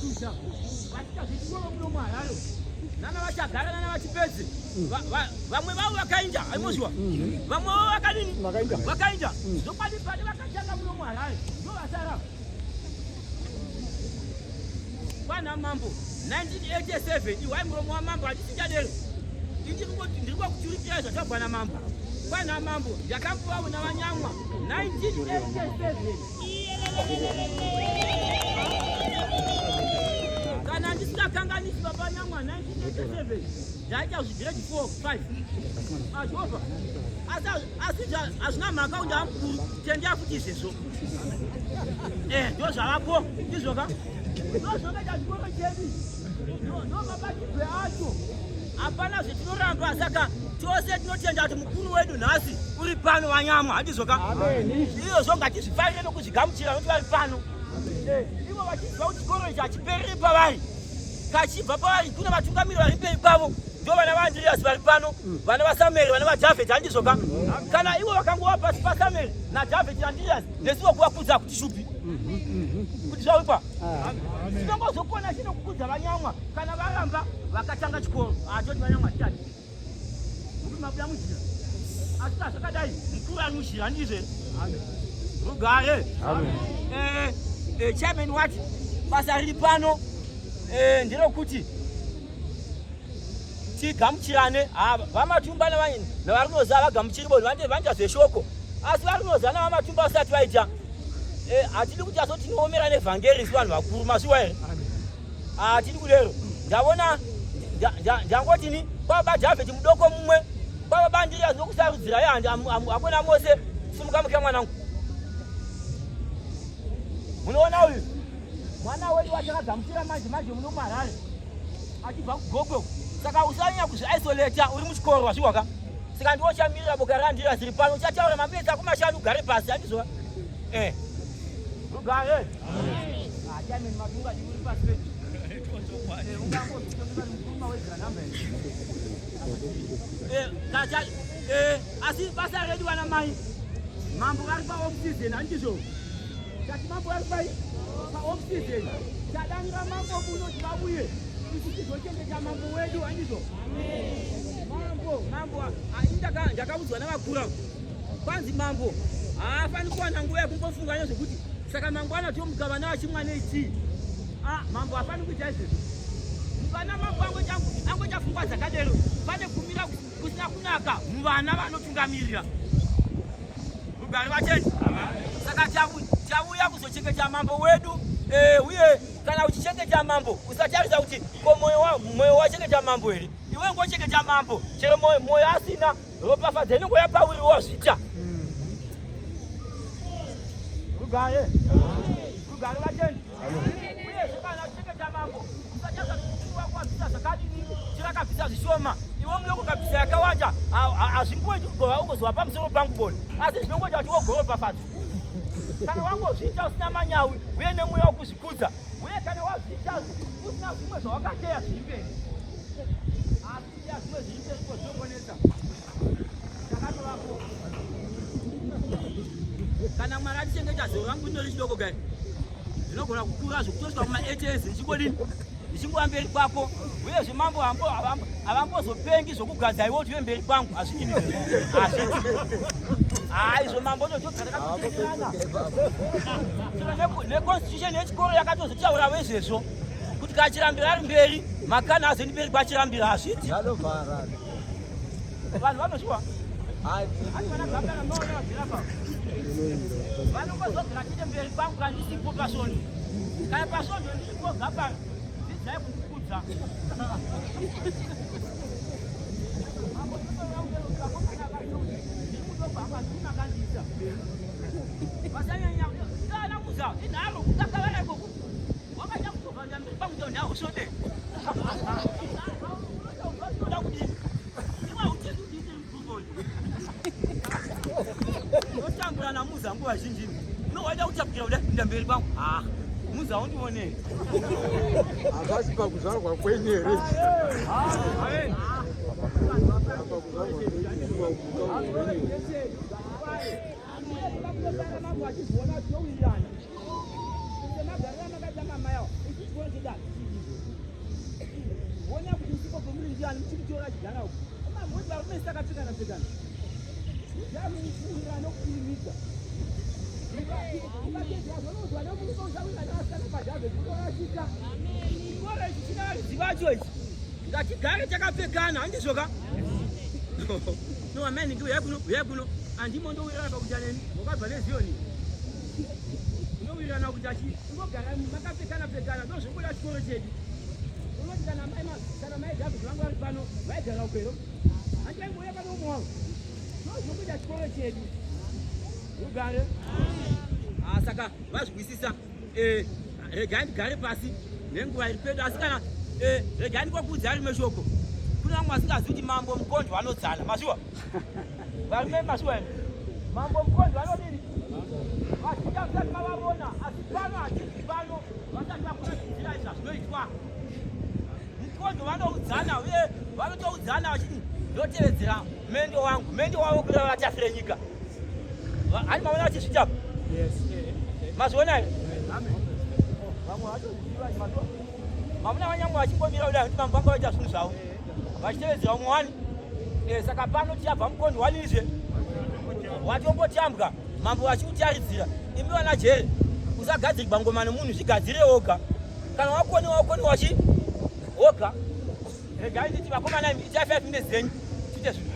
vachituta vachiita zvechikoro muno muHarare nana vachagara nana vachipedze. Vamwe vavo vakainda aimozviwa, vamwe vavo vakadini, vakainda. Zvokwadi pane vakatanga muno muHarare ndo vasara kwana mambo 1987. Ihwai muromo wamambo, handisingадero, ndiri kwakuturikira zvatabva namambo. Kwana mambo ndakambovawo navanyamwa 1987, kana ndisingakanganisi. Baba Nyamwa, 1987 ndaita zvigrade 4 5 azvova, asi hazvina mhaka kuti ndamukuru. Tendea kuti izvezvo ndo zvavapo, ndizvoka, ndo zvakaita chikoro chedu, ndo mabatirwe acho, hapana zvetinoramba. Saka tose tinotenda kuti mukuru wedu nhasi uri pano, wanyamwa, handizvoka? Izvozvo ngatizvifarire nokuzvigamuchira nokuti vari pano. Ivo vachiziva kuti chikoro ichi hachipereri pavari, kachibva pavari kune vatungamiri vari mberi kwavo, ndo vana vaAndrias vari pano, vana vaSamueri, vana vaDhavhidhi, handizvoka? Kana ivo vakangova pasi paSamueri naDhavhidhi naAndrias, nesuwo kuvakudza kuti shupi kuti zvawikwa. Tinongozokona chino kukudza vanyamwa kana varamba vakatanga chikoro. Atoti vanyamwa titati mukuti mabuda mujira, asi zvakadai mukuru ari mujira, handizve? Rugare. Chairman wati basa riri pano nderokuti tigamuchirane. VaMatumba naVaRunoza vagamuchiri bo vanoita zveshoko, asi VaRunoza naVaMatumba vasati vaita, hatidi kuti aso tinoomera nevhangeri isu vanhu vakuru, mazviwa here? Hatidi kudero. Ndavona ndangotini kwababa Dhavhidi mudoko mumwe, kwababa Andirias nokusarudzira ye hakuna mose. Simuka muke mwanangu. Munoona uyu mwana wedu watakagamuchira manje manje muno muHarare achibva kuGokwe, saka usanyanya kuzviisolata uri muchikoro, wazviwaka? Saka ndiwo chamirira boka raAndirias riri pano. Uchataura maminitsi ako 5, ugare pasi, handizova? Rugare. Chairman Matunga, uri pasi pedu. Ungangozvitonga namba. Asi basa redu, vana mai, mambo vari paoff season, handizvo? Tati mambo vari pai paoff season. Tadanira mambo muno kuti vauye isu tizochengeta mambo wedu, handizvo? Mambo ndakaudzwa navakura kwanzi mambo haafani kuwana nguva yekumbofunga nezvekuti saka mangwana tomuka vana vachimwa netii. Mambo haafani kuita izvezvo. Muvana mambo angoita pfungwa dzakadero, pane kumira kusina kunaka muvana vanotungamirira. Rugare vachendi. Saka tauya kuzochengeta mambo wedu. Uye kana uchichengeta mambo, usatarisa kuti ko mwoyo wachengeta mambo here. Iwe ngochengeta mambo chero mwoyo asina ropafadzo inongo yapauri wazvita. Rugare, rugare vachendi. Uyezve kana uchichengeta mambo, usatarisa kuti mukuru wako wabvisa zvakadini, chero akabvisa zvishoma, iwe mudoko ukabvisa yakawanda, hazvingoiti kugova ungozova pamusoro pangu boni, asi zvinongoita kuti wogoropafadzwa kana wangozviita usina manyawi uye nemweya wokuzvikudza, uye kana wazviita usina zvimwe zvawakateya zviri mberi. Asi ya zvimwe zviri mberi ko zvinokonetsa takatovapo. Kana Mwari atichengeta, zero rangu rino richidoko gai zvinogona kukura zvokutosvika kuma8 ndichingodini, ndichingova mberi kwako. Uyezve mambo havambozopengi zvokugadza iwe kuti uve mberi kwangu, hazvidini, hazviti. Izvo mambo ndototakatotenderana neconstitution yechikoro yakatozotaurawo izvezvo kuti kachirambira ari mberi, makana azoendi mberi kwachirambira, hazviti. Vanhu vanozviwa vanongozogara chete mberi kwangu kana ndisipo pasvondo. Kana pasvondo ndiripo, gapara dzidzai kundikudza. Vasanyanya ana muza inharo kukakavara ikoko wakaita kuzovanda mberi kwangu tonhausvode unoda kudini? Iwe hautendi kuti ite mukuru, unotambura namuza nguva zhinji. Unowaida kutapukira kuda kupinda mberi kwangu. Ah, muza undionei. Havasi pakuzvarwa kwenyu here? Pakuzvarwa kwenyu. Mambo achizoona tinowirirana semagariro amakaita mamai awa ichi chikoro chedu. Nyika hatichidi izvozvo. Ona kuti musipo pemuri ndiani muchikutora achigara uko. Mamoti varume takapfekana pfekana. Zvamukuwira nokukurumidza. Chikoro ichi china varidzi vacho ichi. Ngatigare takapfekana handizvo ka? No ameni ndi uyai kuno uyai kuno. Andimo ndowirirana pakuita nemi. Wakabva neZioni. Unowirirana kuti achi ungogara makapfekana pfekana ndozvokuda chikoro chedu. Unoti kana mai kana mai David vangu vari pano vaigara ukwero. Handivaingouya pano umwe wavo. Ndozvokuita chikoro chedu. Rugare. Ah, saka vazwisisa eh, regai ndigare pasi nenguva iri pedo asi kana eh, regai ndikokuudza rimwe shoko. Kune vamwe vasingazivi kuti mambo mukondo vanodzana mashuwa. Varume mashuwa imi. Mambo mukondo vanodini? Vazhinji hamusati mavavona asi pano hatisi pano vasati vakuratidzira izvi zvinoitwa. Mukondo vanoudzana uye vanotoudzana vachiti ndotevedzera mendo wangu mendo wavo kureva vatafire nyika. Hani maona vachizviita apa? Yes. Mazviona here? Vamwe vatoziva mazviona. Mamuna vanyangwe vachimbomira kudai kuti mambo vanga vaita zvinhu zvavo. Vachitevedzera umwe wani. Eh, saka pano tichabva mukondo wanizve. Watombotambwa mambo vachikutaridzira. Imi vana jere usagadzirwa ngoma nemunhu zvigadzire woga. Kana wakoni wakoni wachi woga. Regai nditi vakomana imi itai 5 minutes dzenyu tiite zvinhu.